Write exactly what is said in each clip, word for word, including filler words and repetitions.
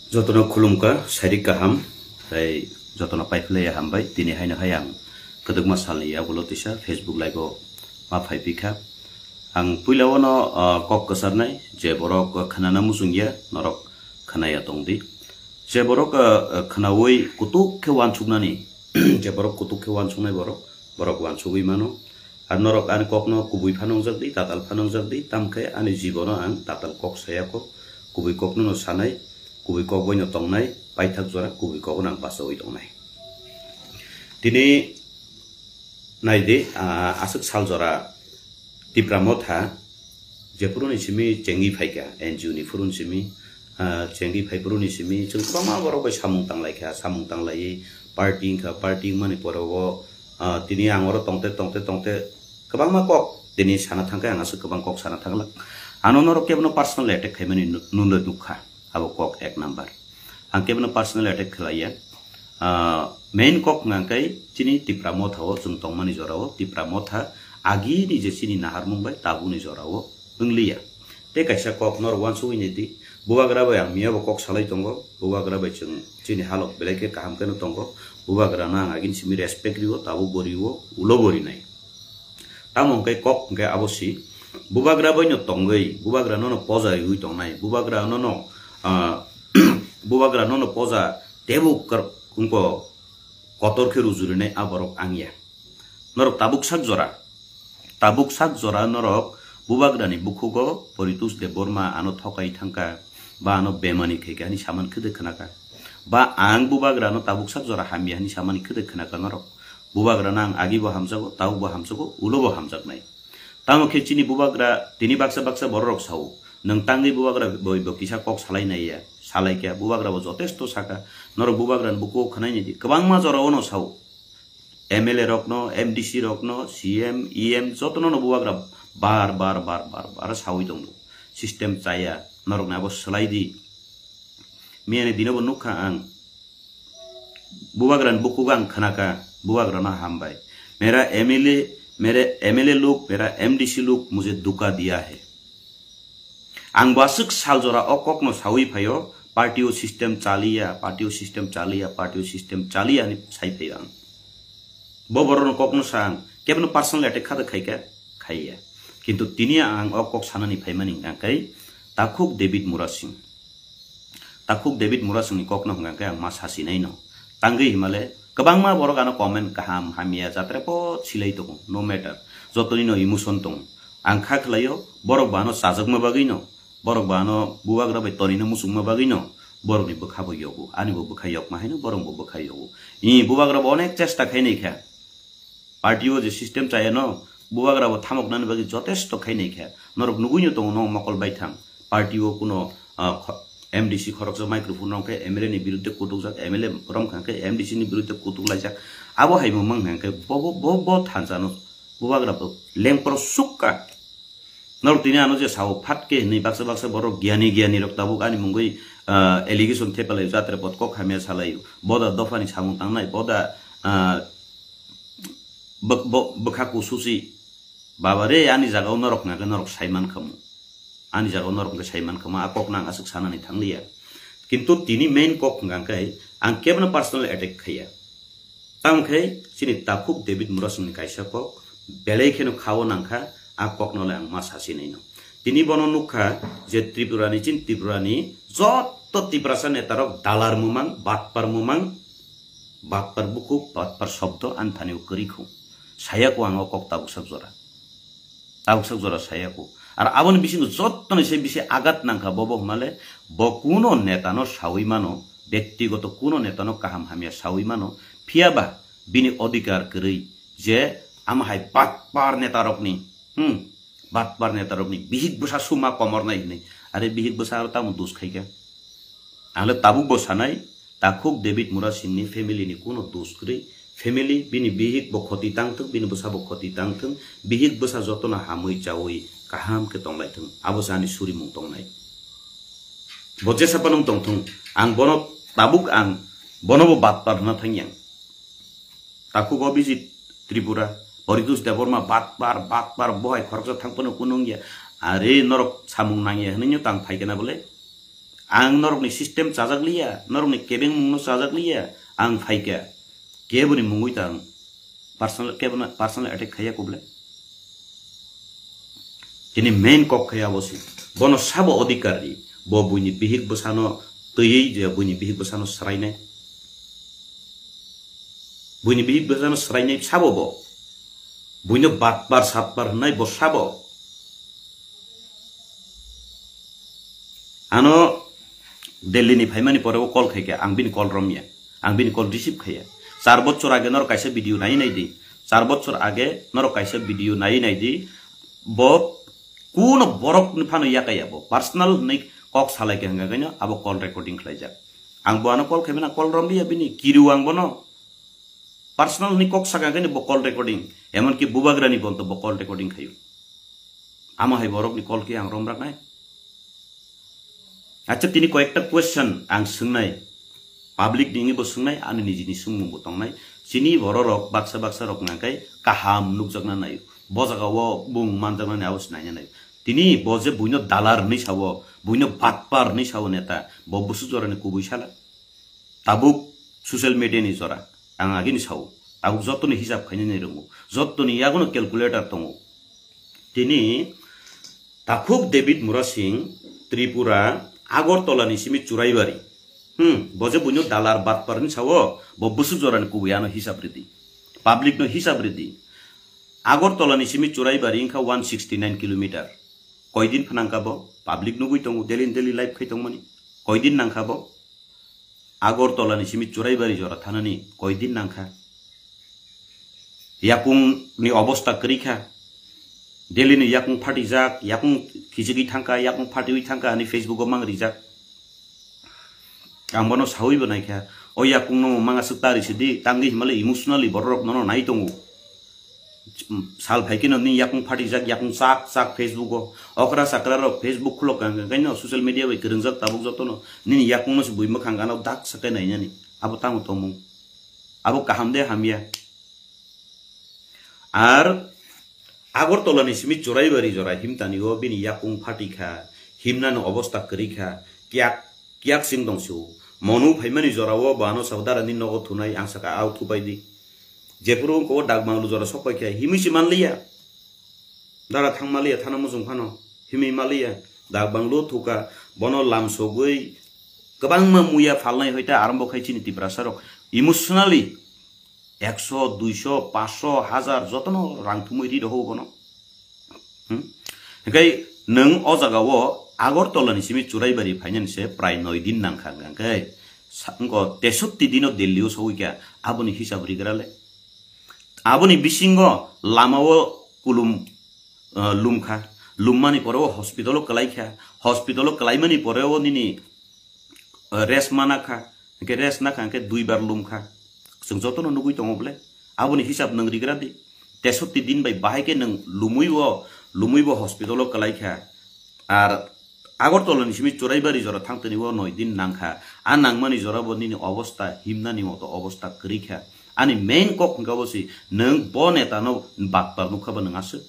Jotono khulumkha, sairik kaham, tei jotono paiphlaiya hambai. Tini haino hai ang kwdwkma salni yagulo tisa Facebook live-o ma phaipikha. Ang puilao no, ah, kok kwcharnai, je borok khnana muchungya, norok khnaya tongdi. Je borok, ah, khnaui kutuk khe uansuknani, je borok kutuk khe uansuknai borok, borok uansugui mano. Ar norok ani kokno kubui phano wngjak di, tatal phano wngjak di, tamkhe ani jibono ang tatal kok saya kho, kubui kokno no sanai, kubui kok bai no tongnai, paithak jora kubui kokno ang bachaui tongnai. Tini nai di, ah, aswk sal jora Tipra Motha, jephuru ni simi chengwi phaikha, N G O ni phuru ni simi, ah, chengwi phai phuru ni simi, chwng kwbangma borok bai samung tanglaikha, samung tanglaiwi party wngkha, party wngmani pore o, ah, tini ang oro tongte, tongte, tongte kwbangma kok tini sana thangkhe, ang aswk kwbang kok sana thanglak. Ano norok kebono personal attack khaimani nu-, nunle nukha, abo kok ek number. Ang kebono personal attack khlaiya. Ah, main kok hwnkha khe chini Tipra Motha o chwng tongmani jora o, Tipra Motha agini je chini naharmung bai tabukni jora o wngliya. Tei kaisa kok norok uansugui nai di, Bubagra bai ang miyabo kok salai tongo, Bubagra bai chwng chini halok belai khe kaham kheno tongo, Bubagra no ang agini simi respect rio, tabuk bo rio, ulo bo rinai. Tamo hwnkhe kok hwnkhe abo si, Bubagra bai no tongwi, Bubagra no no poja riui tongnai, Bubagra no no, ah, Bubagra no no poja tebuk kar-, wngkho kotor khe rujurinai a borok wngya. Norok tabuk sak jora, tabuk sak jora norok Bubagrani bukhugo Poritos Debbarma ano thokai thangkha, ba ano bemani khaikha hani samani khwdwk khnakha. Ba ang Bubagrano tabuk sak jora hamya hani samani khwdwk khnakha norok. Bubagrano ang agibo hamjago, tabukbo hamjago, ulobo hamjaknai. Tamo khe chini Bubagra tini baksa baksa bororok sao, nwng tangwi Bubagra bai bo kisa kok salai naiya, salaikha, Bubagra bo jotesto sakha, norok Bubagrani bukhugo khwnai nai di, kwbangma jorao no sao. M L A rokno, M D C rokno, C M, E M jotono no Bubagra bar bar bar bar bar sawi tongo. System chaya, norokni abo swlai di. Miyani dino bo nukha ang. Bubagrani bukhugo ang khnakha, Bubagrano hambai. Mera M L A, mere M L A log, mera M D C log mujhe dhoka diya hai. Ang bo aswk sal jora o kokno sawi phaio, party o system chaliya, party o system chaliya, party o system chaliya hinwi sai phaio ang. Bo borokno kokno sa ang, kebono personal attack kha da khaikha, khaiya. Kintu tini ang o kok sanani phaimani hwnkha khe takhuk David Murasing. Takhuk David Murasingni kokno hwnkha khe ang ma sasinai no. Tangwi himale kwbangma borok ano comment kaham hamya jatra pot silai tongo, no matter. Jotoni no emotion tongo. Ang kha khlaio, borok bo ano chajakma bagwi no, borok bo ano Bubagra bai tonina muchungma bagwi no, borokni bwkha bo yogo, ani bo bwkha yokma haino borok bo bwkha yogo. I Bubagra bo onek chesta khainai kha. Party o je system chayano, Bubagra bo thamoknani bagwi jotesto khainai kha. Norok nugui no tongo, no mokol baithang. Party o kuno, ah, kho-, M D C khoroksa microphone rok khe M L A ni birudde kutukjak, M L A rom kha khe M D C ni birudde kutuk laijak. Abo hai bo mang hang khe bo, bo, bo, bo thansa no Bubagra bo lengpro sukka. Norok tini ano je sao phat khe hinwi baksa baksa borok giyani giyani rok tabuk ani mungwi, ah, allegation thepalai jatre pot kok hamya salai. Boda dophani samung tangnai, boda, ah, bwk-, bo-, bwkha kususi. Baba re, ani jaga o norok hwnkha khe norok sai man khamu. Ani jaga o norok hwnkhe sai man khamu. A kok no ang aswk sanani thangliya. Kintu tini main kok hwnkha khe ang kebono personal attack khaiya. Tamo khe chini takhuk David Murasingni kaisa kok belai kheno khao nangkha, a kokno le ang ma sasinai no. Tini bono nukha je Tripura ni, chini Tripura ni jotto Tiprasa neta rok dalar mumang, batpar mumang, batpar bukhuk, batpar shobdo ani thani o kwrwi khu. Saya kho ang o kok tabuk sak jora. Tabuk sak jora saya kho. Ar aboni bisingo jottoni se bisi agat nangkha bobo hwnmale, bo kuno netano sawi mano, bektigoto kuno netano kaham hamya sawi mano, phiyaba bini odhikar kwrwi je ama hai batpar netarokni, hmm, batpar netarokni bihik bwsa suma komornai hwnwi. Are bihik bwsa aro tamo dos khaikha? Ang le tabuk bo sanai, takhuk David Murasingni family ni kuno dos kwrwi. Family, bini bihik bo khoti tang thung, bini bwsa bo khoti tang thung, bihik bwsa jotono hamwi chawi kaham khe tong lai thung. Abo se ani surimung tongnai. Bo jesa phano wng tong thung, ang bono tabuk ang bono bo batpar hwnna thang yang. Takhuk Abhijit Tripura, Poritos Debbarma batpar, batpar, bo hai khoroksa thang phano kuno wng ya. Are norok samung nang ya hwnwi no tang phai khe na bole? Ang norokni system chajak liya, norokni kebengmungno chajak liya, ang phaikha. Keboni mungwi ta ang personal, kebono personal attack khaiya kobole. Tini main kok khaiya abo se. Bono sabo odhikar di. Bo buini bihik bwsano twiwi je buini bihik bwsano swrainai. Buini bihik bwsano swrainai sabo bo. Buino batpar satpar hwnwi bo sabo. Ano Delhi ni phaimani pore o call khaikha, ang bini call romya, ang bini call receive khaiya. Char bochor age norok kaisa video nai nai di, char bochor age norok kaisa video nai nai di, bo kuno borok ni phano yakaya bo personal hwnwi kok salai kha hwnka kaino abo call recording khlaijak. Ang bo ano call khaimani call romliya bini, kiriw ang bono. Personal ni kok saka khe bo call recording, emon ki bubagra ni bonto bo call recording khayo. Amo hai borok ni call ki ang rom rak nai. Acha tini koyekta question ang swngnai, public ni bo swngnai, ani niji ni swngmung bo tongnai. Chini borok rok baksa baksa rok nangkai kaham nukjakna nai. Bo jaga o bung manjakna nai, abo se naina nai. Tini bo je buino dalar ni sawo, buino batpar ni sawo neta, bo busu jora ni kubui sala. Tabuk social media ni jora, ang agini sao, tabuk jotoni hisab khainani rongo, jotoni yagono calculator tongo. Tini takhuk David Murasing, Tripura, Agartala ni simi Churaibari. Hmm, bo je buino dalar batpar ni sao, bo busuk jora ni kubui ano hisab ridi. Public no hisab ridi. Agartala ni simi Churaibari wngkha one sixty nine kilometer. Koidin phanangkha bo, public nugui tongo, daily daily live khai tongmani. Koidin nangkha bo? Agartala ni simi Churaibari jora thanani koidin nangkha. Yakung ni obosta kwrwi kha. Delhi ni yakung phatijak, yakung khichigwi thangkha, yakung phatiwi thangkha, ani Facebook o mang rijak. Ang bono sawi bo naikha. O yakung no manga swk tari sidi, tangwi himale emotionally borok nono nai tongo. Sal phai khe no ni yakung phatijak, yakung chak chak Facebook o. Okra chakra rok Facebook khulok kang kang kaino social media bai kwrwngjak tabuk jotono. Nini yakung no se bui mwkhang gana dak sakai nainani. Abo tamo tongmung. Abo kaham de hamya. Ar Agartala ni simi Churaibari jora himtani o bini yakung phatikha, himnani obosta kwrwi kha, kiyak kiyak sing tong sio. Monu phaimani jora o bo ano sabo dara ni nogo thunai ang saka au thupai di. Jephuru wngkha o dak banglu jora sok paikha himwi se manliya. Dara thang maliya thana muchung phano himwi maliya. Dak banglu thuka bono lam sogwi kwbangma muya phalnai hoita arambo khai chini Tiprasa rok emotionally ekso, duiso, paanso, hajar jotono rang thumwi ri rohor bono. Hmm? Hinkhe nwng o jaga o Agartala ni simi Churaibari phainani se prai noi din nangkha hwnkhe sa-, wngkha tesotti dino Delhi o sogwi kha, aboni hisab rigra le. Aboni bisingo lama o kulum, eh, lumkha, lummani pore o hospital o kwlaikha, hospital o kwlaimani pore o nini, eh, rest mana kha, hwnkhe rest nakha hwnkhe duibar lumkha. Chwng jotono nugui tongo bole. Aboni hisab nwng rigra di. Tesotti din bai bahai khe nwng lumui bo, lumui bo hospital o kwlai kha. Ar Agartala ni simi Churaibari jora thangtani o noi din nangkha. A nangmani jora bo nini obosta himnani moto obosta kwrwi kha. Ani main kok hwnkha bo si nwng bo neta no batpar nukha ba nwng aswk.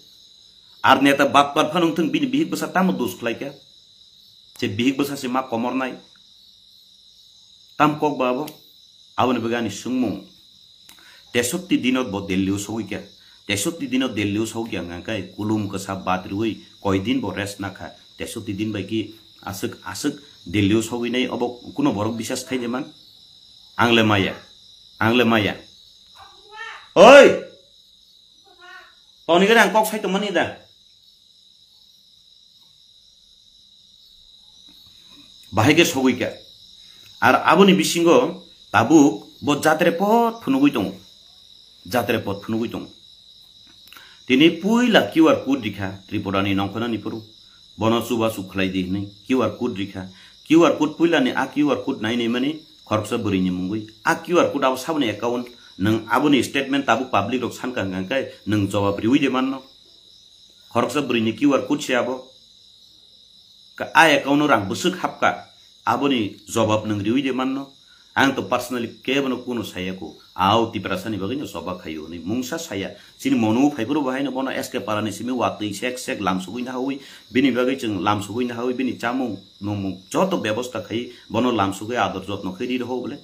Ar neta batpar phano wngthung bini bihik bwsa tamo dos khlai kha. Je bihik bwsa se ma komornai. Tam kok ba abo? Aboni bagwi ani swngmung. Tesotti dinot bo Delhi o sogwi kha. Tesotti dinot Delhi o sogwi kha hwnkha khe kulum kwsa bat rwui koi din bo rest nakha. Tesotti din bai ki aswk aswk Delhi o sogwi nai obo kuno borok bisas khai de man? Ang le maya. Ang le maya. Oi! Toni gari ang kok sai tongmani da. Bahai khe sogwi kha. Ar aboni bisingo tabuk bo jatre pot phunugwi tongo. Jatre pot phunugwi tongo. Tini puila Q R code rikha Tripura ni nongkhornani phuru. Bono chubachu khlai di hwnwi Q R code rikha. Q R code puilani a Q R code nai nai mani khoroksa bwrwini mungwi. A Q R code abo saboni account, nwng aboni statement tabuk public rok sankha hwnkha khe nwng jawab riwi de manno. Khoroksa bwrwini Q R code se abo. Ka-, a account o rang bwswk hapkha, aboni jobab nwng riwi de manno. Ang to personally kebono kuno saya ko. Au Tiprasa ni bagwi no choba khayo ni mungsa saya. Chini mono phaiphuru bahai no bono S K Para ni simi watwi sek sek lam sugwi na hawi. Bini bagwi chwng lam sugwi na hawi, bini chamung numung joto bebosta khai bono lam sugwi ador jotno khai ri rw bole.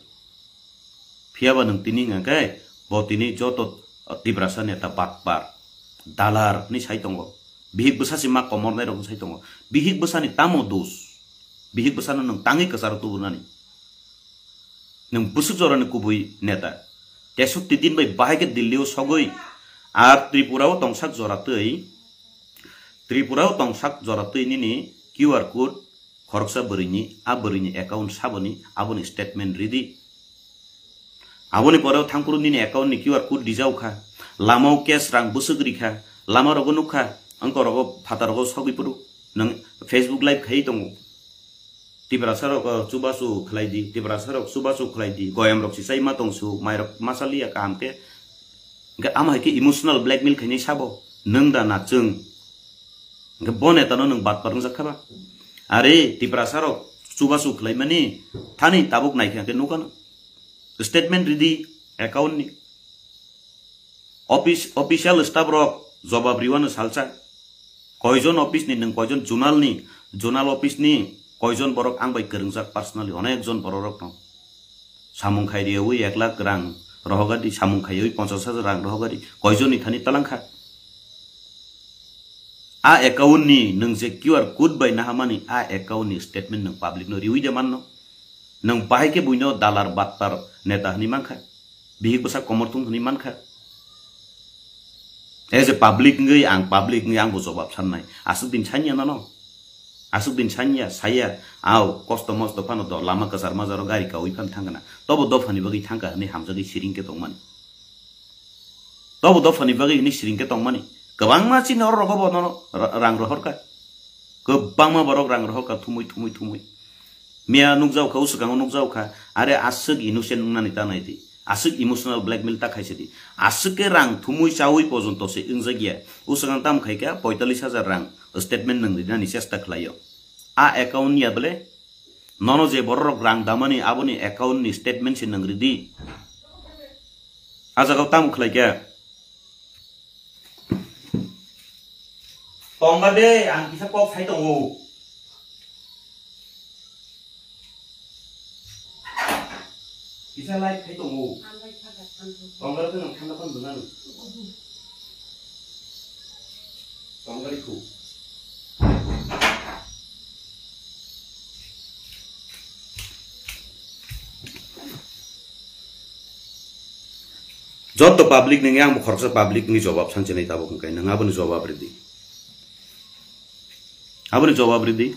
Phiya ba nwng tini hwnka khe bo tini joto, uh, Tiprasa neta batpar, dalar ni sai tongo. Bihik bwsa si ma komor nai rok sai tongo. Bihik bwsa ni tamo dos? Bihik bwsa no nwng tangwi kwcharo tubunani. Nwng bwswk jorani kubui neta. Tesukti din bai bahai khe Delhi o sogwi. Ar Tripura o tongsak jora twi, Tripura o tongsak jora twi nini Q R code khoroksa bwrwini, a bwrwini account saboni, aboni statement ridi. Aboni pore o thangphuru nini account ni Q R code rijao kha, lama o cash rang bwswk rikha, lama rogo nukha, wngkor rogo phatar rogo sogwi phuru nwng Facebook live khai tongo. Tiprasa rok, uh, chubachu khlai di, Tiprasa rok chubachu khlai di, goyam rok si chai ma tong su, mai rok ma chaliya kaham khe. Hwnkhe ama hai khe emotional blackmail khainai sabo, nwng da na chwng? Hwnkhe bo neta no nwng batpar wngjak kha ba? Are Tiprasa rok chubachu khlai mani thani tabuk nai kha khe nukha no. Statement ridi account ni. Office, official staff rok jobab riwano salsa. Koijon office ni nwng, koijon zonal ni, zonal office ni koijon borok ang bai kwrwngjak personally, onek jon borok rok no. Samung khai riyawi ek lakh rang rohogadi, samung khaiwi ponchas hajar rang rohogadi, koijon ni thani talangkha. A account ni nwng je Q R code bai nahamani, a account ni statement nwng public no riwi de manno. Nwng bahai khe buino dalar battar neta hwnwi mankha, bihik bwsa komorthung hwnwi mankha. As a public wngwi ang, public wngwi ang bo jobab sannai. Aswk din sanya nano. Aswk din sanya, saya, au, kosto mosto phano do, lama kwchar majaro gari kaui phan thangkana. Tobo dophani bagwi thangka hwnwi hamjagwi siring khe tongmani. Tobo dophani bagwi hwnwi siring khe tongmani. Kwbangma chini oro rogo bo nono ra-, rang rohorkha. Kwbangma borok rang rohorkha thumui, thumui, thumui. Miya nukjao kha, uswkango nukjao kha. Are aswk innocent wngnani ta nai di. Aswk emotional blackmail ta khaisa di. Aswk khe rang thumui chaui pojonto se wngjak ya. Uswkang tam khai kha poitalis hajar rang statement nwng rinani chesta khlaio. A account ya bole? Nono je bororok rang damani aboni account ni statement se nwng ridi. A jaga o tamo khlai khe? Tongba de, ang kisa kok sai tongo. Kisa light khai tongo. Tongba de nang thanda pan dona. Tongba de khu. Joto public nini, ang bo khoroksa public ni jobab sanchini tabuk hwnkhe nwng aboni jobab ridi. Aboni jobab ridi.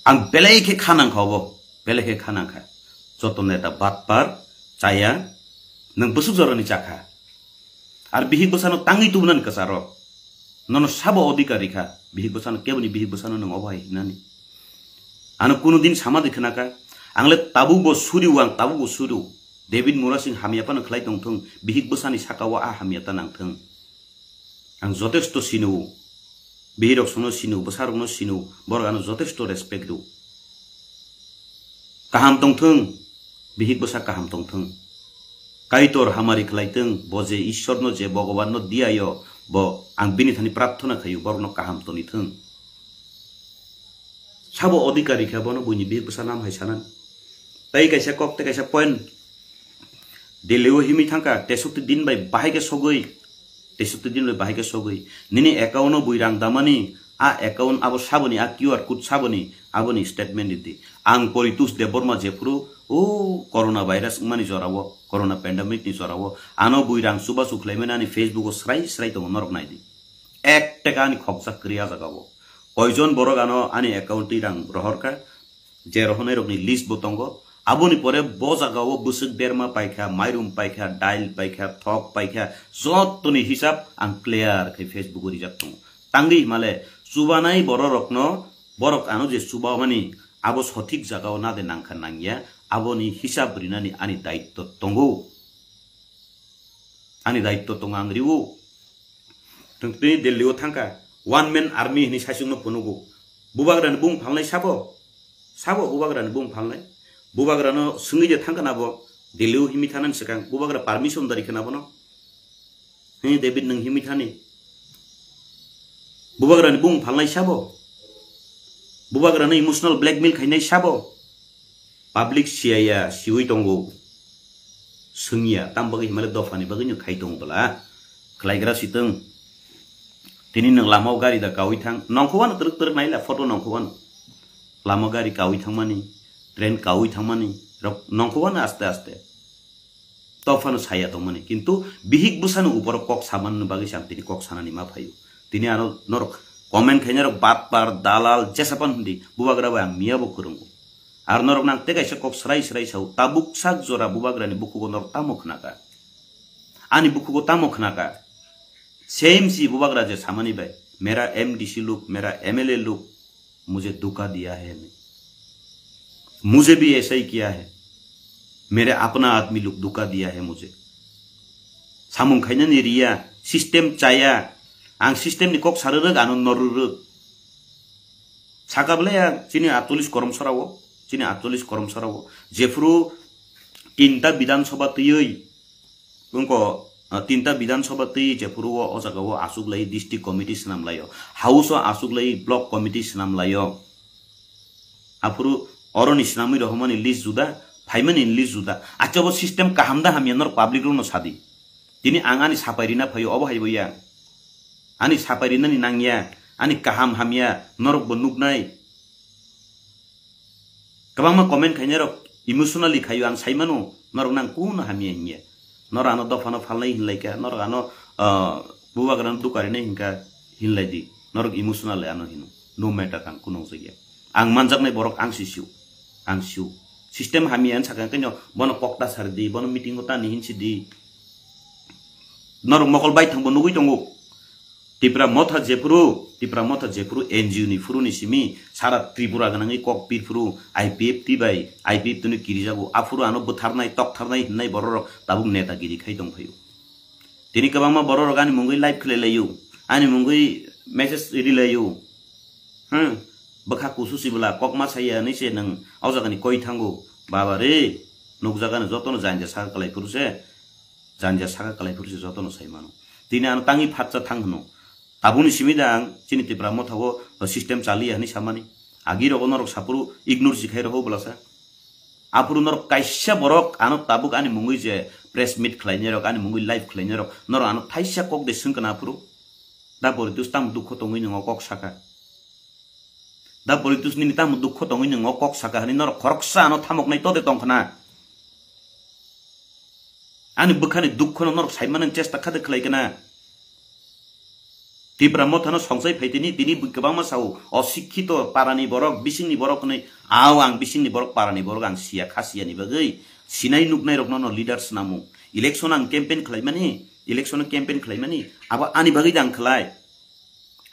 Ang belai khe khanang kha obo, belai khe khanang kha. Joto neta batpar, chaya, nwng bwswk jorani chakha. Ar bihik bwsano tangwi tubunani kwcharo. Nono sabo odhikar rikha, bihik bwsano, keboni bihik bwsano nwng obo hai hinani. Ano kuno din sama de khwnakha, ang le tabuk bo suriu, ang tabuk bo suriu. David Murasing hamya phano khlai tongthung, bihik bwsani saka o a hamya ta nangthung. Ang jotesto sinio, bihirok sono sinio, bwsarokno sinio, borok ano jotesto respect rio. Kaham tongthung, bihik bwsa kaham tongthung. Kaitor hamari khlai thung, bo je Ishwarno, je Bhagwanno diyayo, bo ang bini thani prarthana khaio, borokno kaham toni thung. Sabo odhikar rikha bono buini bihik bwsa nam hai sanan. Tai kaisa kok, tai kaisa point. Delhi o himwi thangkha, tesukti din bai bahai khe sogwi, tesukti din bai bahai khe sogwi. Nini account o bui rang damani, a account abo saboni, a Q R code saboni, aboni statement ridi. Ang Poritos Debbarma jephuru, o corona virus wngmani jorao, corona pandemic ni jorao, ano bui rang chubachu khlaimani ani Facebook o srai srai tongo, norok naidi. Ek taka ani khokjak kwrwi a jaga o. Koijon borok ano ani account twi rang rohorkha, je rohornai rokni list bo tongo. Aboni pore bo jaga o bwswk derma paikha, mairum paikha, dail paikha, thok paikha, jottoni hisab ang clear khe Facebook o rijak tongo. Tangwi himale chubanai bororokno, borok ano je chubamani abo sothik jaga o nade nangkha nangya, aboni hisab rinani ani daitto tongo. Ani daitto tongo ang riwo. Tongtwi Delhi o thangkha, one man army hinwi saichungno phunugo. Bubagrani bung phalnai sabo, Sabo bubagrani bung phalnai. Bubagrano swngwi de thangkha nabo, Delhi-o himwi thanani swkang bubagra permission dari khe nabono. He David, nwng himwi thani? Bubagrani bung phalnai sabo? Bubagrano emotional blackmail khainai sabo? Public siyaya, siwi tongo. Swngya, tam bagwi himale dophani bagwino khai tongo bwla. Khlaigra sitwng. Tini nwng lamao gari da kawi thang. Nongkhowano twrwk twrwk naila photo nongkhowano. Lama gari kawi thangmani, train kawi thangmani, rok nongkhowano aste aste. Tophano saya tongmani. Kintu bihik bwsano uporo kok samanni bagwi se ang tini kok sanani ma phaio. Tini ano norok comment khainai rok batpar, dalal, jesapan hindi, bubagra bai ang miya bo kwrwngo. Ar norok nang tei kaisa kok srai srai sao, tabuk sak jora bubagrani bukhugo norok tamo khnaka? Ani bukhugo tamo khnaka? Same si bubagra je samani bai, mera M D C luk, mera M L A luk, mujhe dhuka diya hai ne. Mujhe bhi aisa hi kiya hai. Mere apna admi luk dhuka diya hai mujhe. Samung khainani riya, system chaya. Ang system ni kok sarwrwk, ano norwrwk. Saka bwlai ya, chini atolish korom sarao, chini atolish korom sarao. Jephuru tinta Bidhan Sabha twiwi, wngko, ah, tinta Bidhan Sabha twi jephuru o, o jaga o aswk lai district committee swnam laio. House o aswk lai block committee swnam laio. Aphuru oroni swnamwi rohormani list juda, phaimani list juda. Acha bo system kaham da hamya norok public rokno sadi. Tini ang ani sapai rina phaio, obo hai bo ya. Ani sapai rinani nangya, ani kaham hamya norok bo nuknai. Kwbangma comment khainai rok emotionally khaio, ang sai mano norok nang kuno hamya hinya. Norok ano dophano phalnai hinlai kha, norok ano, ah, bubagrano dukarinai hinka hinlai di. Norok emotionally ano hino. No matter, ang kuno wngjak ya. Ang manjaknai borok ang si sio. Ang sio. System hamya hin sakha khe no bono kokta sar di, bono meeting o tani hin si di. Norok mokol bai thangbo nugui tongo. Tipra Motha jephuru, Tipra Motha jephuru N G O ni phuru ni simi sara Tripura gwnangwi kok pirphuru I P F T bai, I P F T no kirijago, aphuru ano bwtharnai, toktharnai hinnai bororok tabuk netagiri khai tongphaio. Tini kwbangma bororok ani mungwi live khlai laio, ani mungwi message ri laio. Hmm, bwkha kusu sibwla kokma saya hinwi se nwng o jagani koi thango. Baba re, nukjagano jotono janja saka kwlai phuru se. Janja saka kwlai phuru se jotono sai mano. Tini ano tangwi phatsa thang hwno. Tabukni simi da ang chini Tipra Motha o system chaliya hinwi samani. Agi rogo norok saphuru ignore si khai rogo bwlasa. Aphuru norok kaisa borok ano tabuk ani mungwi je press meet khlainai rok, ani mungwi live khlainai rok, norok ano thaisa kok de swngkana aphuru. Da Boritus tamo dukho tongwi nwngo kok saka. Da Boritus nini tamo dukho tongwi nwngo kok saka hinwi norok khoroksa ano thamoknai tode tongkhana. Ani bwkhani dukhono norok saimani chesta khade khlai kana. Tipra Mothano songchai phaitini, tini bui kwbangma sao, osikhito parani borok, bisingni borok hwnwi, ao ang bisingni borok, parani borok ang siya, kha siyani bagwi, sinai nuknai rokno no leader swnamo. Election ang campaign khlaimani, election campaign khlaimani, abo ani bagwi da ang khlai.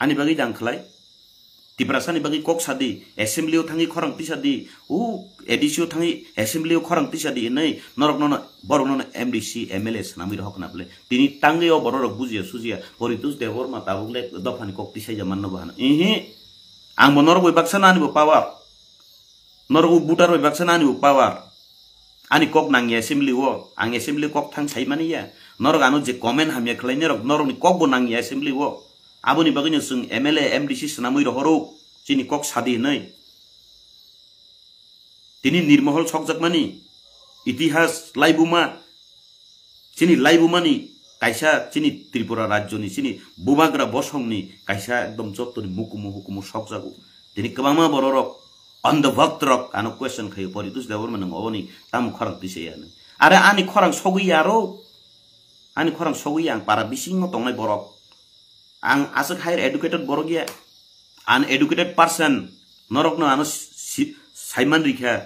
Ani bagwi da ang khlai. Tiprasani bagwi kok sadi, assembly o thangwi khorang tisadi, o A D C o thangwi assembly o khorang tisadi hinwi norok nono, borok nono M D C, M L A swnamwi rohor khna bwle. Tini tangwi o borok rok bujiya sujiya, Poritus Debbarma tabuk le dophani kok tisaija manno bo hano. Ihi, ang bo norok bai baksa no ani bo power. Norok bo voter bai baksa no ani bo power. Ani kok nangya assembly o, ang assembly o kok thang sai mani ya. Norok ano je comment hamya khlai norok, norokni kok bo nangya assembly o. Aboni bagwino chwng M L A, M D C swnamwi rohoro, chini kok sadi hinwi. Tini nirmohol sokjakmani, itihas laibuma, chini laibumani kaisa chini Tripura rajyoni, chini bubagra bosongni kaisa ekdom jottoni mukumu hukumu sokjago. Tini kwbangma bororok, on the vote rok ano question khaio, Poritus Debbarma nwng oboni tamo khorang tisaya hinwi. Are ani khorang sogwi ya aro, ani khorang sogwi ya, ang para bisingo tongnai borok. Ang aswk higher educated borok ya, uneducated person, norokno ano si-, saiman rikha,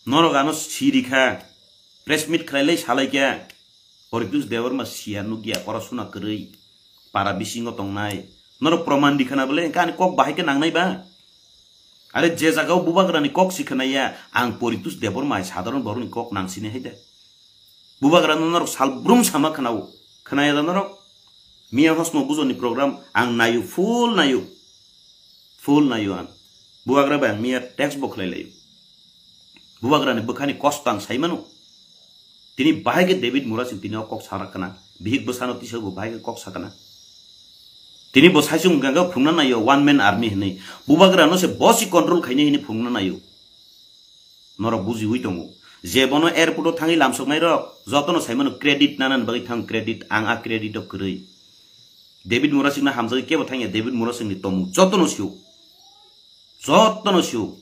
norok ano si rikha, press meet khlailai salaikha, Poritus Debbarma siya nukya, porosuna kwrwi, para bisingo tongnai, norok proman rikha na bole, hwnkhe ani kok bahai khe nangnai ba? Are je jagao bubagrani kok si khwnaya, ang Poritus Debbarma hai sadharon borokni kok nang sini hai de. Bubagrano norok salbrum sama khwnao. Khwnaya da norok? Miya hosno bujoni program ang nayo, full nayo. Full nayo ang. Bubagra bai ang miya text bo khlai laio. Bubagrani bwkhani kosto ang sai mano. Tini bahai khe David Murasing tini o kok sarak kana. Bihik bwsano tisa bo bahai khe kok sakana. Tini bo saisung hwnkha khe phungna naio one man army hinwi. Bubagrano se bosi control khainai hinwi phungna naio. Norok bujiwi tongo. Je bono airport o thangwi lamsoknai rok jotono sai mano credit nanani bagwi thang credit ang a credit o kwrwi. David Murasing no hamjagwi kebo thangya David Murasing ni tomung jotono sio. Jotono sio.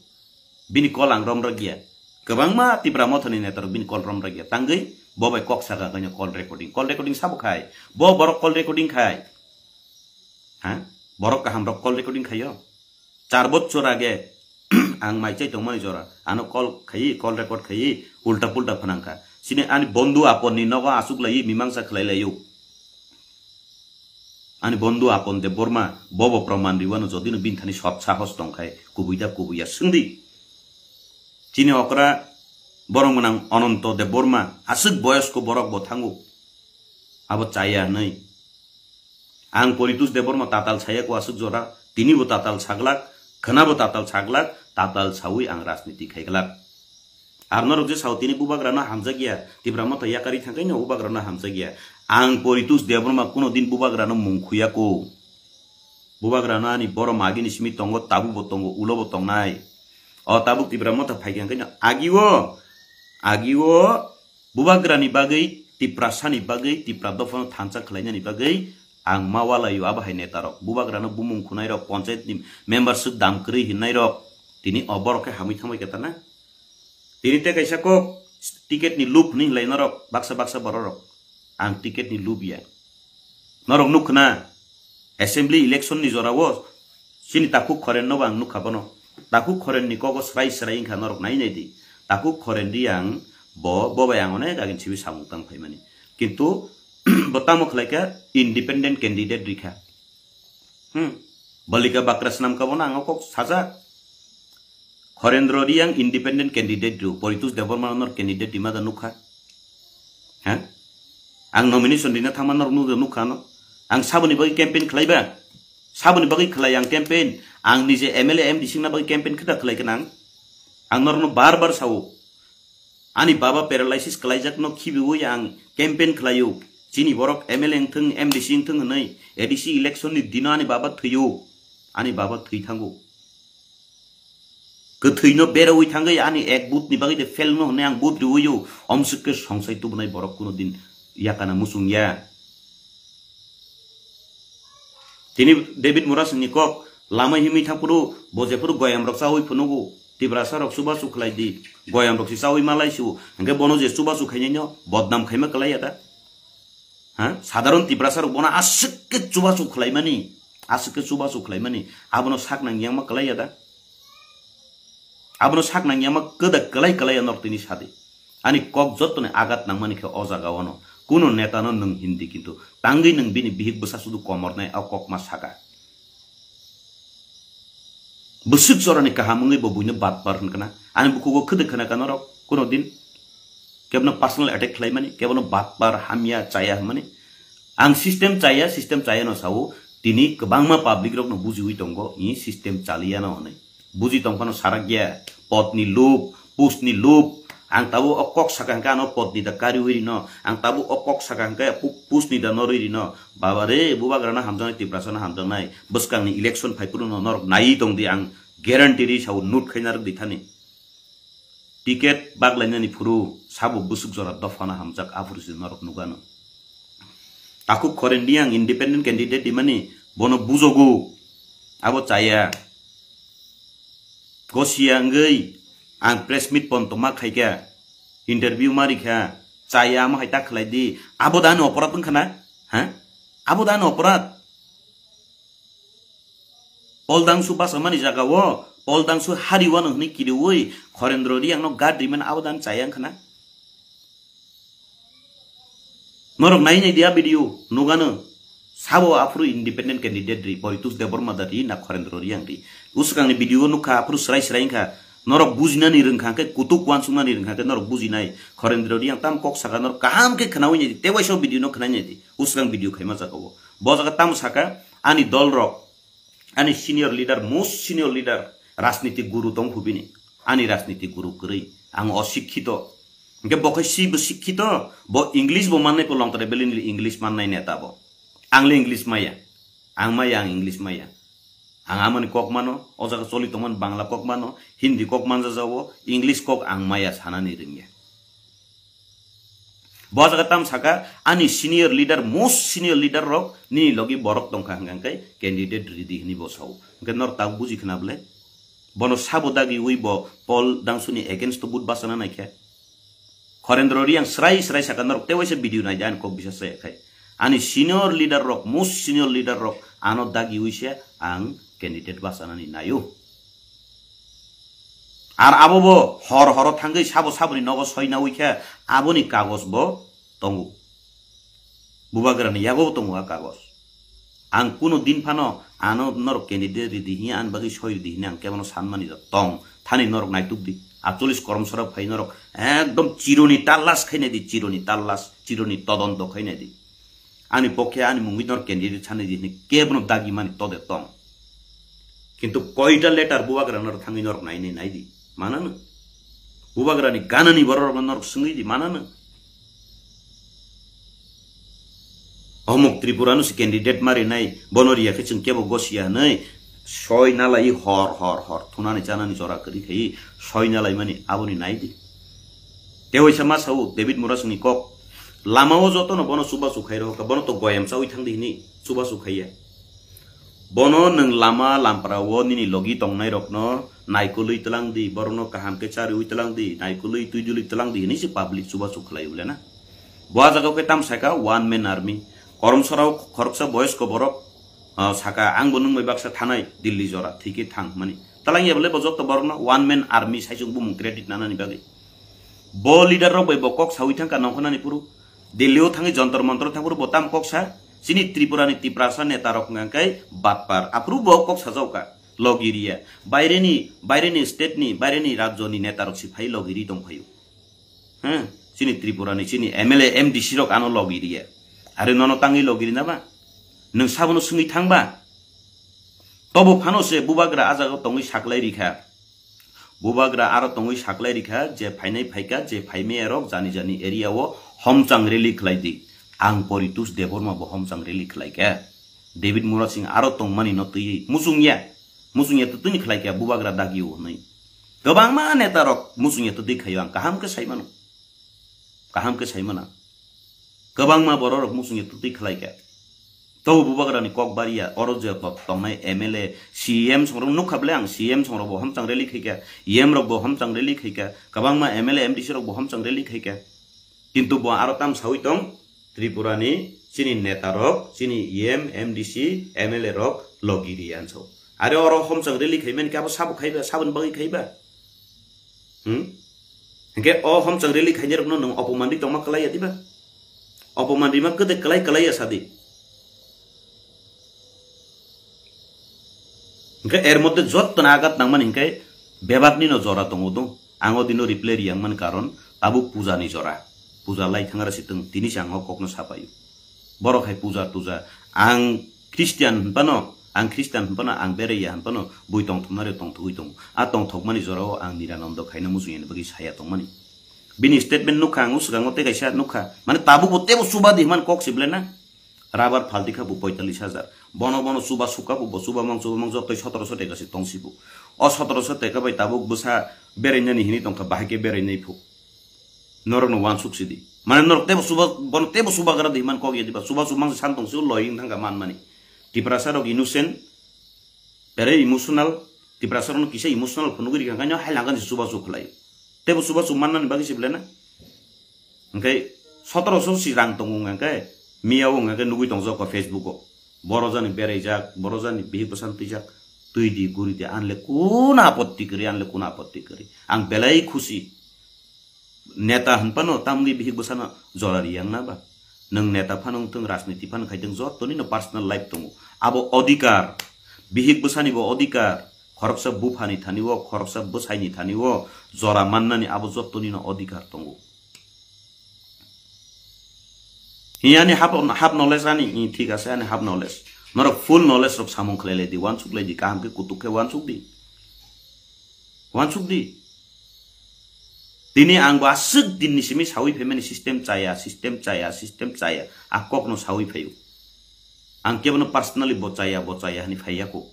Bini call ang rom rwgya. Kwbangma Tipra Mothani netarok bini call rom rwgya. Tangwi bo bai kok saka kanya call recording. Call recording sabo khai. Bo borok call recording khai. Ha? Borok kaham rok call recording khaio. Char bochor age ang mai chai tongmani jora. Ano call khai, call record khai, ulta pulta phanangkha. Sini ani bondhu apon ni nogo asuk lai mimangsa khlai laio. Ani bondhu Apon Debbarma bobo proman riwano jodi no bini thani sot sahos tongkhai kubui da kubui ya swngdi. Chini okra borok mwnang Ananto Debbarma aswk boyosko borok bo thango. Abo chaya hwnwi. Ang Poritus Debbarma tatal saya ko aswk jora, tini bo tatal saglak, khwna bo tatal saglak, tatal sawi ang rajniti khaiglak. Ar norok je sao tini bubagrano hamjakya, Tipra Motha yakari thangkaino bubagrano hamjakya. Ang Poritus Debbarma kuno din bubagrano mung khuyako. Bubagrano ani borom agini simi tongo, tabu bo tongo, ulo bo tongnai. O tabuk Tipra Motha phaikha hwnkhe no agio, agio bubagrani bagwi, Tiprasani bagwi, Tipra dophano thansa khlainani bagwi ang ma walaio abo hai netarok. Bubagrano bumung khunairok, ponchayatni member swk dam kwrwi hinnairok tini o borok khe hamwi thangbai khe tana. Tini tei kaisa kok ticket ni lup hinwi hinlai norok baksa baksa bororok. Ang ticket ni lup ya. Norok nuk khna assembly election ni jora o chini takhuk khoren no bo ang nukha bono. Takhuk khoren ni kogo srai srai wngkha norok nai nai di. Takhuk khoren di ang bo, bo bai ang onek agin sibi samung tang phaimani. Kintu bo tamo khlai kha independent candidate rikha. Hmm. Balika bakra swnam ka bono ang kok sajak. Khorendro Riang independent candidate ru, Poritus Debbarma nor candidate rima da nukha. Ha? Ang nomination rina thangma nor nuk nukha no. Ang saboni bagwi campaign khlaiba. Saboni bagwi khlai ang campaign. Ang nije M L A M D C na bagwi campaign khita khlai kanang. Ang norno bar bar sao. Ani baba paralysis khlaijakno khibiwi ang campaign khlaio. Chini borok M L A wngthung, M D C wngthung hwnwi A D C election ni dino ani baba thwio. Ani baba thwi thango. Kwthwino berawi thangwi ani ek vote ni bagwi de fail no hwnwi ang vote riwio. Omswk khe songsai tubunai borok kuno din yakana muchung ya. Tini David Murasing ni kok lama himwi thangphuru bo jephuru goyam rok chawi phunugo. Tiprasa rok chubachu khlai di. Goyam rok se chawi malai su. Hwnkhe bono je chubachu khainai no bodnam khaima kwlai ya da. Ha? Sadharon Tiprasa rok bono aswk khe chubachu khlai mani. Aswk khe chubachu khlai mani. Abono sak nang yang ma kwlai ya da. Abono sak nang yang ma kwda kwlai kwlai ya norok tini sadi. Ani kok jottoni agat nangmani khe o jaga ono. Kuno neta no nwng hindi kintu tangwi nwng bini bihik bwsa sudu komornai o kok ma saka. Bwswk jorani kaham wngwi bo buino batpar hwnkha na. Ani bukhugo khwdwk khna ka norok kuno din. Kebono personal attack khlaimani, kebono batpar hamya chaya hwnmani. Ang system chaya, system chaya no sao, tini kwbangma public rokno bujiwi tongo, i system chaliya no hwnwi. Buji tongphano sarakya, potni lup, postni lup. Ang tabuk o kok saka hwnkhe ano potni da kariwi rino, ang tabuk o kok saka hwnkhe pu-, postni da norwi rino. Baba re, bubagrano hamjaknai, Tiprasano hamjaknai, bwskangni election phaiphuru no norok naiwi tongdi, ang guarantee ri sao, note khaina rwk di thani. Ticket baglainani phuru sabo bwswk jora dophano hamjak aphuru se norok nukgano. Takhuk Khoren Reang independent candidate imani bono bujogo abo chaya. Gosiya wngwi ang press meet ponto ma khaikha, interview ma rikha, chaya amo hai ta khlai di. Abo da ani oporad wngkha na? Ha? Abo da ani oporad? Poldangsu basa mani jaga o, Poldangsu hari wano hwnwi kiriwi Khorendro Reang no guard rimani abo dan chaya wngkha na? Norok nai nai dia video nugano. Sabo aphuru independent candidate ri, Poritus Debbarma da ri na Khorendro Reang ri. Usukangni video o nukha aphuru srai srai wngkha. Norok bujinani rwngkha khe kutuk wansuknani rwngkha khe norok bujinai. Khorendro Reang tam kok saka norok kaham khe khnawi nai di. Tewaisa video no khnai nai di. Usukang video khaima jaga o. Bo jaga tamo saka ani dol rok. Ani senior leader, most senior leader, Rajnitik guru tong phu bini. Ani rajnitik guru kwrwi. Ang osikkito. Hwnkhe bo khai si bo sikkito, bo English bo mannai po longtare belini English mannai neta bo. Ang le English maya. Ang maya, ang English maya. Ang amani kok mano, o jaga choli tongmani Bangla kok mano, Hindi kok manjajao, English kok ang maya sanani rwngya. Bo jaga tam saka, ani senior leader, most senior leader rok nini logi borok tongkha hwnkha hwnkhe candidate ridi hwnwi bo sao. Hwnkhe norok tabuk buji khna bwle? Bono sabo dagiwi bo Paul Dangsuni against o vote bachana naikha. Khorendro Riang srai srai saka norok tewaisa video naidi ani kok bisa saya khai. Ani senior leader rok, most senior leader rok ano dagiwi se ang candidate bachanani naio. Ar abo bo hor horo thangwi sabo saboni nogo soina wi khe aboni kagos bo tongo. Bubagrani yago tongo a kagos. Ang kuno din phano ano norok candidate ridi hiya ani bagwi soi ridi hini ang kebono sanmani tong thani norok naituk di. Atcholis koromsora phai norok ekdom chironi tallas khainai di, chironi tallas, chironi todonto khainai di. Ani pokhe ani mungwi norok candidate sanai di hini kebono dagi mani tode tong. Kintu koita letter bubagra norok thangwi norok nainai naidi. Manano? Bubagrani ganani borok norok swngwi di, manano? Omuk Tripura no se candidate mari nai, bono riya khe chwng kebo gosiya hwnwi soi nalai hor hor hor thunani chanani jora kwrwi khai soi nalai mani aboni nai di. Tewaisa ma sao David Murasingni kok, lama o joto no bono chubachu khai rohor kha, bono to goyam chawi thang di hini chubachu khaiya. Bono nwng lama lampra o nini logi tongnai rokno naikolwi tlang di, borokno kaham khe chariwi tlang di, naikolwi twi dulwi tlang di hwnwi se public chubachu khlai ule na. Bo a jaga khe tam saka one man army. Koromsora o khoroksa boyosko borok, ah, saka ang bo nwng bai baksa thanai Delhi jora thwi khe thang hwnmani. Talang ya bole bo joto borokno one man army sai chwng bumung credit nanani bagwi. Bo leader rok bai bo kok sawi thangkha nongkhornani phuru. Delhi o thangwi Jantar Mantar thang phuru bo tam kok sa. Chini Tripura ni Tiprasa neta rok hwnkha khe batpar. Aphuru bo kok sajao kha. Logiriya. Baireni, baireni state ni, baireni rajyo ni neta rok si phai logiri tong phaio. He? Chini Tripura ni, chini M L A, M D C rok ano logiriya. Are nono tangwi logiri na ba? Nwng sabono swngwi thang ba? Tobo phano se bubagra a jaga tongwi saklai rikha. Bubagra aro tongwi saklai rikha je phainai phaikha, je phaimaya rok jani jani area o homchang rally khlai di. Ang Poritus Debbarma bo homchang rally khlai kha. David Murasing aro tongmani no twiwi muchungya. Muchungya twtwini khlai kha bubagra dagi o hwnwi. Kwbangma neta rok muchungya twtwi khaio ang kaham khe sai mano. Kaham khe sai mano. Kwbangma borok rok muchungya twtwi khlai kha. Tobo bubagrani kok bariya, oro je to-, tongnai M L A, C M songrok nukha ble ang, C M songrok bo homchang rally khaikha, E M rok bo homchang rally khaikha, kwbangma M L A, M D C rok bo homchang rally khaikha. Kintu bo aro tam sawi tong, Tripura ni chini neta rok, chini E M, M D C, M L A rok logiri ansao. Are oro homchang rally khaimani khe abo sabo khaiba, saboni bagwi khaiba? Hmm? Hingke o homchang rally khainai rokno nwng opoman ri tongma kwlai ya diba? Opoman rima kwdek kwlai kwlai ya sadi. Hingke er moddhe jottoni agat nangmani hingke bebak nino jora tongo do. Ang o dino reply riyang mani karon tabuk puja ni jora. Puja lai thangra si tong tini se ang o kokno sapaio. Borok hai puja tuja. Ang Christian hinphano, ang Christian hinphano, ang beraiya hinphano, bui tongthoknari tongthogwi tongo. A tongthokmani jorao ang Nirananda khaina muchungya ni bagwi saya tongmani. Bini statement nukha ang, o swkango tei kaisa nukha. Mane tabukbo teibo chuba di hwnmani kok se belai na. Rabar phalti kha bo poitallis hajar. Bono bono chuba sukha bo, bo chuba mang chuba mang jotoi sotoroso teka se tong si bo. O sotoroso teka bai tabuk bwsa berainani hinwi tongkha, bahai khe berainai phu. Norokno wansuk sidi. Mane norok teibo chuba, bono teibo chubagra di hwnmani kok ya diba. Chuba chumang se san tong si o loi wng thangkha manmani. Tiprasa rok innocent, very emotional. Tiprasa rokno kisa emotional phunugwi rikha, hwnkhai no hai langkha ni chuba chu khlai. Teibo chuba chu mannani bagwi se belai na. Hingke sotoroso si rang tongo hingke miya o hingke nugwi tongjak o Facebook o. Boro jani beraijak, boro jani bihik bwsan twijak, twi di guri di anle kuna apotti kwrwi, anle kuna apotti kwrwi. Ang belai khusi. Neta hinphano tamni bihik bwsano jora riyang na ba? Nwng neta phano wngthung, rajniti phano khaithung, jotoni no personal life tongo. Abo odhikar, bihik bwsani bo odhikar, khoroksa buphani thani o, khoroksa bwsaini thani o jora mannani abo jotoni no odhikar tongo. Hi ani half, half knowledge ani, hi thik ase ani half knowledge. Norok full knowledge rok samung khlai lai di, wansuk lai di, kaham khe kutuk khe wansuk di. Wansuk di. Tini ang bo aswk din ni simi sawi phaimani system chaya, system chaya, system chaya. A kokno sawi phaio. Ang kebono personally bo chaya, bo chaya hani phaiya ko.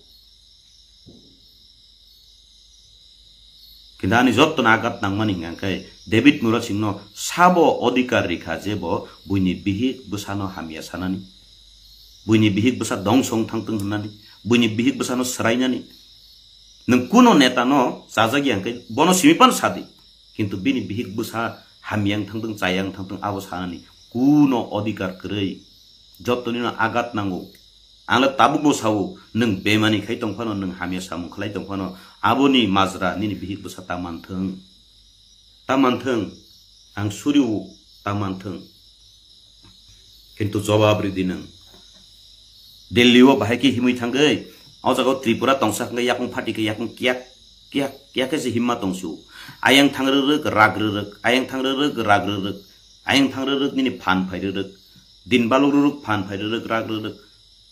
Kintu ani jotto no agat nangmani hwnkha khe David Murasingno sabo odhikar rikha je bo buini bihik bwsano hamya sanani, buini bihik bwsa dongso wng thangtwng hwnani, buini bihik bwsano swrainani. Nwng kuno neta no chajak ya hwnkhe bono simi phano sadi, kintu bini bihik bwsa hamya wng thangtwng, chaya wng thangtwng abo sanani kuno odhikar kwrwi. Jottonino agat nango. Ang le tabukbo sao, nwng bemani khai tong phano, nwng hamya samung khlai tong phano, aboni majra nini bihik bwsa ta manthwng. Ta manthwng, ang suriwo ta manthwng. Kintu jobab ridi nwng. Delhi o bahai khe himwi thangwi, o jaga o Tripura tongsa hwnkhe yakung phati khe yakung kiyak, kiyak, kiyak khe se himma tongsu. Ayang thang rwrwk, rak rwrwk, ayang thang rwrwk, rak rwrwk, ayang thang rwrwk, nini phan phai rwrwk, din baluk rwrwk, phan phai rwrwk, rak rwrwk.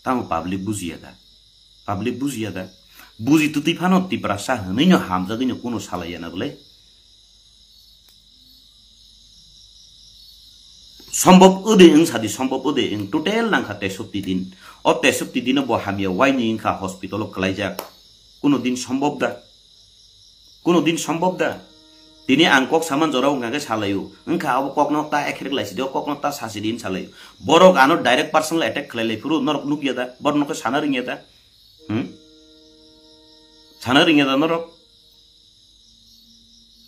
Tamo public bujiya da? Public bujiya da? Buji twtwi phano Tiprasa hwnwi no hamjagwi no kuno salaiya na bwle? Sombhob ode wng sadi, sombhob ode wng, total nangkha tesopti din. O tesopti dino bo hamya waini wngkha hospital o kwlaijak. Kuno din sombhob da? Kuno din sombhob da? Tini ang kok saman jorao wngkha khe salaio. Wngkha abo kokno ta ekhrek laisidi, o kokno ta sasidi hin salaio. Borok ano direct personal attack khlai lai phuru norok nukya da? Borok no khe sana ringya da? Hmm? Sana ringya da norok?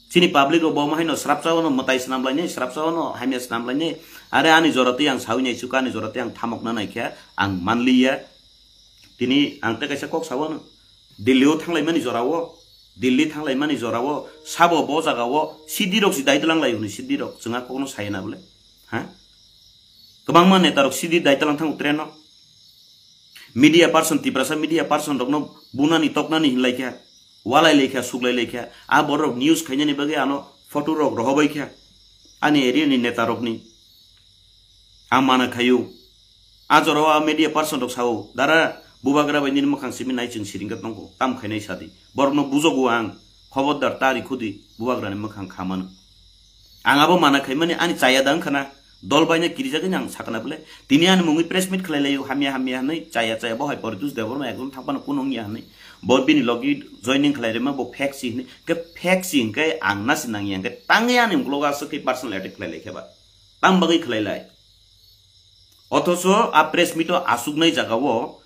Chini public rok bo haino srapsa no mwtai swnam lainai, srapsa no hamya swnam lainai. Are ani jora twi ang sawi nai chuka, ani jora twi ang thamok na nai khe ang manliya. Tini ang tei kaisa kok sawano. Delhi o thanglaimani jorao, Delhi thanglaimani jorao, sabo bo jagao C D rok si dai tlang lai hwnwi C D rok chwngha kokno saya na bole? Ha? Kwbangma neta rok C D dai tlang thango train o. Media person, Tiprasa media person rokno bunani toknani hinlai kha, walai lai kha, suklai lai kha. A borok news khainani bagwi ano photo rok rohobai kha. Ani area ni neta rokni. Ang mana khaio. A jorao a media person rok sao, "Dara, bubagra bai nini mwkhang simi nai chwng siring khe tongkho, tam khainai sadi. Borokno bujogo ang, khobordar ta rikhudi, bubagrani mwkhang kha mano." Ang abo mana khaimani ani chaya da wngkhana, dol baina kirijagwi ang sakna bole. Tini ani mungwi press meet khlai laio, hamya hamya hwnwi, chaya chaya bo hai Poritus Debbarma ekdom thangphano kuno wngya hwnwi. Bo bini logi joining khlai rima bo fake si hwnwi, khe fake si hwnkhe ang nasi nangya hwnkhe tangwi ani uklogo aswk khe personal attack khlai lai khe ba. Tam bagwi khlai lai. Othocho a press meet o aswknai jagao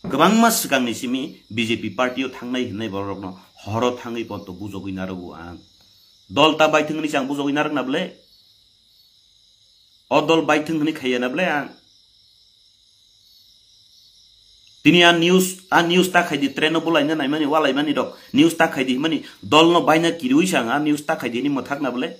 kwbangma swkangni simi B J P party o thangnai hwnwi borokno horo thangwi ponto bujogwi narwgo ang. Dol ta baithwng hwnwi se ang bujogwi narwkna bwle? O dol baithwng hwnwi khaiya na bwle ang? Tini a news, a news ta khaidi, train o bulaina naimani, walaimani rok news ta khaidi himani, dol no baina kiriwi se ang a news ta khaidi hini mwthakna bwle?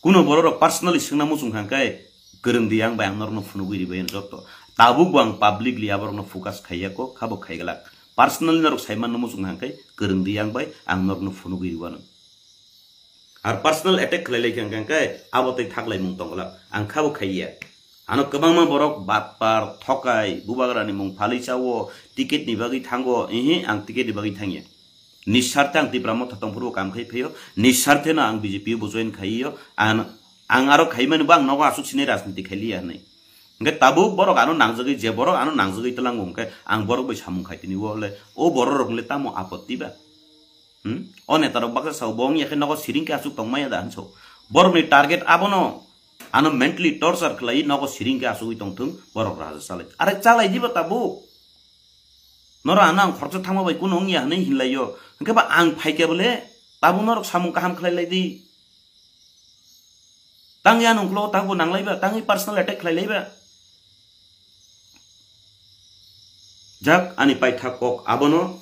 Kuno borok rok personally swngna muchung kha khe, kwrwng di, ang bai ang norokno phunugwi ribai ang jotto. Tabuk bo ang publicly aborokno focus khaiya ko, khabo khaiglak. Personally norok saimanno muchung kha khe, kwrwng di, ang bai ang norokno phunugwi riwano. Ar personal attack khlai lai kha khe, abo tei thaklaimung tongglak. Ang khabo khaiya. Ano kwbangma borok batpar, thokai, bubagrani mung phalwi chao, ticket ni bagwi thango, ihi, ang ticket ni bagwi thangya. Nisarte ang Tipra Motha tongphuru kam khai phaio, nisarte no ang B J P o bo join khaiyo, ang, ang aro khaimani bo ang nogo aswk sinai rajniti khailiya hwnwi. Hwnkhe tabuk borok ano nangjagwi, je borok ano nangjagwi twlango hwnkhe ang borok bai samung khai tini o le, o borok rok le tamo apotti ba? Hmm? O neta rok baksa sao bo wngya khe nogo siring khe aswk tongmaya da hinso. Borok ni target abono, ano mentally torture khlai nogo siring khe aswkwi tongthung, borok raja chalai. Are chalai diba tabuk? Noro ano ang khoroksa thangma bai kuno wngya hwnwi hinlaio. Hwnkhe ba ang phaikhe bole tabuk norok samung kaham khlai lai di. Tangya nungklo tabuk nanglai ba, tangwi personal attack khlai lai ba. Jak ani paithak kok abono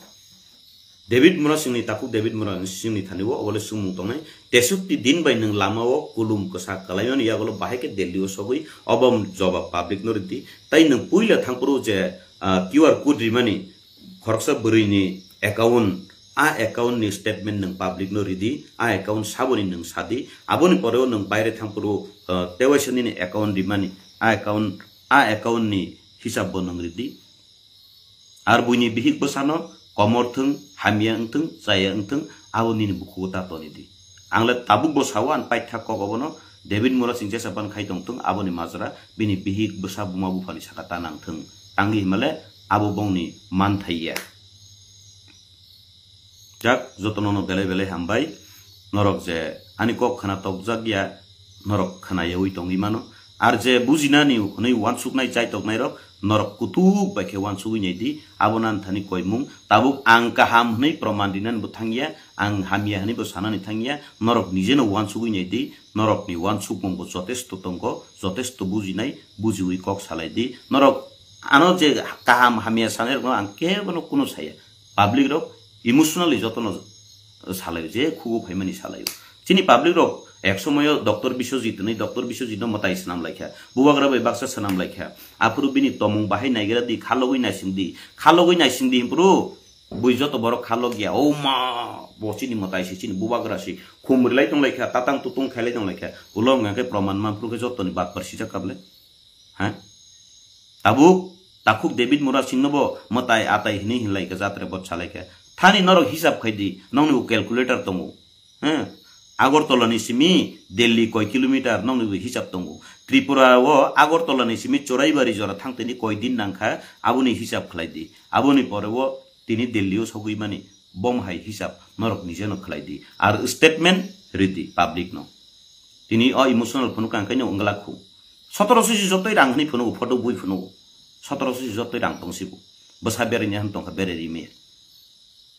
David Murasingni takhuk David Murasingni thani o obole sumung tongnai. Tesukti din bai nwng lama o kulum kwsa kalaimani yagulo bahai khe Delhi o sogwi obo jobab public no ridi. Tai nwng puila thangphuru je, ah, Q R code rimani khoroksa bwrwi ni account, a account ni statement nwng public no ridi, a account saboni nwng sadi, aboni pore o nwng baire thangphuru, ah, tewaisa nini account rimani, a account, a account ni hisab bo nwng ridi. Ar buini bihik bwsano Komor thung, hamya wngthung, chaya wngthung, abo nini bukhugo ta toni di. Ang le tabuk bo sao, ang paitha kok obono, David Murasing jesa ban khai tongthung, aboni majra bini bihik bwsa buma buphani saka ta nangthung. Tangwi himale abo bongni manthai ya. Jak, jotono no belai belai hambai. Norok je ani kok khna tokjak ya, norok khna yaui tongwi mano. Ar je bujinani hwnwi uansuknai chaitoknairok, norok kutuk bai khe uansugwi nai di. Abo nan thani koimung. Tabuk ang kaham hwnwi proman rinani bo thangya, ang hamya hwnwi bo sanani thangya. Norok nijeno uansugwi nai di. Norokni uansukmung bo jotesto tongo, jotesto bujinai, bujiwi kok salai di. Norok ano je kaham hamya sanairokno ang kebono kuno saya. Public rok emotionally jotono salaio, je khugo phaimani salaio. Chini public rok ek somoyo Doctor Biswajit hwnwi, Doctor Biswajit no mwtai swnam laikha, bubagra bai baksa swnam laikha. Aphuru bini tomung bahai naigra di, khalogwi naising di, khalogwi naising di himpuru bui joto borok khalogya. O ma, bo chini mwtai si, chini bubagra si, khumri lai tong laikha, tatang tutung khailai tong laikha. Ulo wngkha khe proman manphuru khe jotoni batpar sijak kable. Ha? Tabuk, takhuk David Murasing no bo mwtai atai hwnwi hinlai kha, jatre bot salai kha. Thani norok hisab khai di, nongni bo calculator tongo. Ha? Agartala ni simi Delhi koi kilometer nongni bo hisab tongo. Tripura o Agartala ni simi Choraibari jora thangtini koi din nangkha, aboni hisab khlai di. Aboni pore o tini Delhi o sogwi mani, bom hai hisab norok nijeno khlai di. Ar statement ridi public no. Tini o emotional phunuk ang kaino wngla khu. Sotoroso si jotoi rang hwnwi phunugo, photo bui phunugo. Sotoroso si jotoi rang tong sibo. Bwsa berai ni han tongkha, berai ri maya.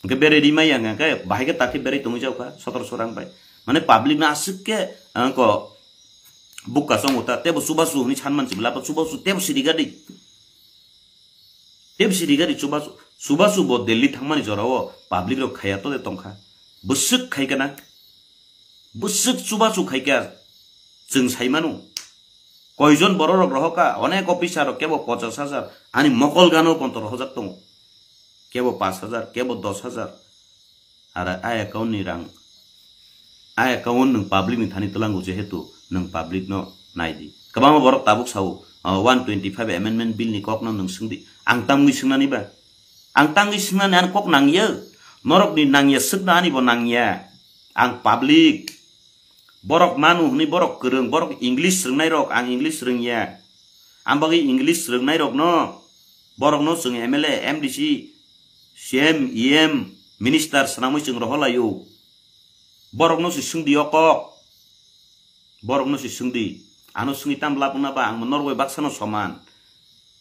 Hwnkhe berai ri maya hwnkhe bahai khe takhe berai tongwi jaukha sotoroso rang bai. Mane public no aswk khe, ah, ko bukka chongo ta, tebo chubachu hwnwi sanman sibla, chubachu tebo sirigadi. Tebo sirigadi chubachu, chubachu bo Delhi thangmani jorao public rok khaya to de tongkha. Bwswk khai kana? Bwswk chubachu khaikha, chwng sai mano. Koijon bororok rohokha, onek officer rok kebo pochas hajar, ani mokol gano ponto rohojak tongo. Kebo pas hajar, kebo dos hajar. Ara a account ni rang, a account nwng public ni thani twlango, jehetu nwng public no nai di. Kwbangma borok tabuk sao, ah, one twenty five amendment bill ni kok no nwng swng di. Ang tamwi swngnani ba? Ang tangwi swngnani, ani kok nangya. Norokni nangya, swkna ani bo nangya. Ang public. Borok manu hwnwi borok kwrwng, borok English rwngnai rok, ang English rwngya. Ang bagwi English rwngnai rokno, borokno chwng M L A, M D C, C M, E M, minister swnamwi chwng rohorlaio. Borokno se swngdi o kok. Borokno se swngdi. Ano swngwi tam lab wngna ba, ang norok bai baksano soman.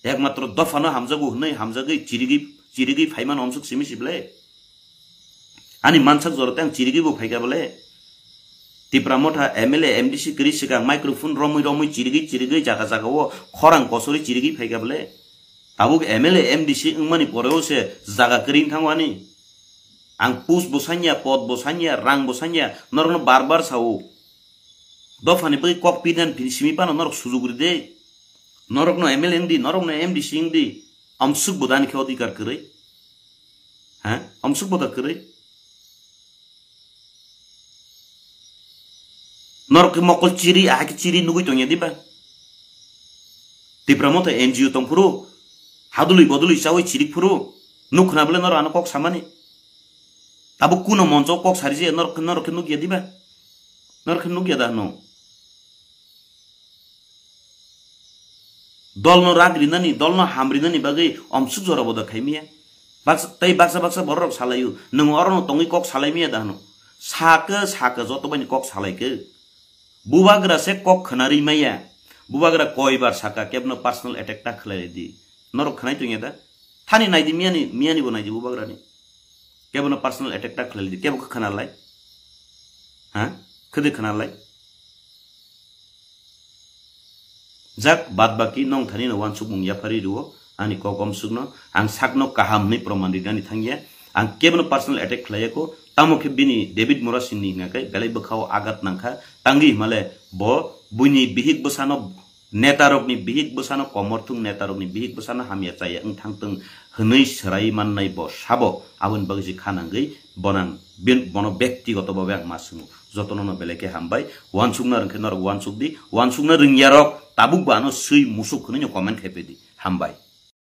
Ekmatro dophano hamjago hwnwi hamjagwi chirigwi, chirigwi phaimano omswk simi sible. Ani mansak jora tei ang chirigwi bo phaikha bole. Tipra Motha M L A, M D C kwrwi swkang microphone romwi romwi chirigwi chirigwi jaga jaga o khorang kosorwi chirigwi phaikha bole. Tabuk M L A, M D C wngmani poreo se jaga kwrwi wngthango ani. Ang post bo sanya, pod bo sanya, rang bo sanya, norokno bar bar sao. Dophani bagwi kok pinan phi simi phano norok sujuk ride. Norokno M L A wngdi, norokno M D C wngdi. Amsuk bo dani khe odhikar kwrwi. Ha? Amsuk bo da kwrwi. Norok khe mokol chiri, aha khe chiri nugwi tongya diba? Tipra Motha N G O tongphuru, hadului bodului chawi chirik phuru, nuk khna bole norok ano kok samani. Abo kuno moncho kok sari je norok, norok khe nukya diba? Norok khe nukya da hwno? Dolno rak rinani, dolno ham rinani bagwi omsuk jora boda khaimiya. Baksa, tei baksa baksa bororok salaio, nwng orono tongwi kok salaimiya da hwno? Sakhe, sakhe joto baini kok salaikhe. Bubagra se kok khna ri maya. Bubagra koibar saka kebno personal attack ta khlai di. Norok khnai tongya da? Thani naidi miyani, miyani bo naidi bubagrani. Kebono personal attack ta khlai di, kebo khe khna lai? Ha? Khede khna lai? Jak, bad baki nong thani no wansukmung yaphari rwo, ani kok omsukno, ang sakno kaham hwnwi proman rinani thangya, ang kebono personal attack khlaiya kho, tamo khe bini David Murasing ni hwnga khe belai bwkhao agat nangkha, tangwi himale bo buini bihik bwsano, netarokni bihik bwsano, komorthung netarokni bihik bwsano hamya chaya wng thangtwng hwnwi swrai mannai bo sabo, aboni bagwi se kha nangwi bonang bin-, bono bektigoto babe ang ma swngo, jotono no belai khe hambai, wansukna rwngkhe norok wansuk di, wansukna rwngya rok tabuk bo ano swi musuk hwnwi no comment khai pedi, hambai.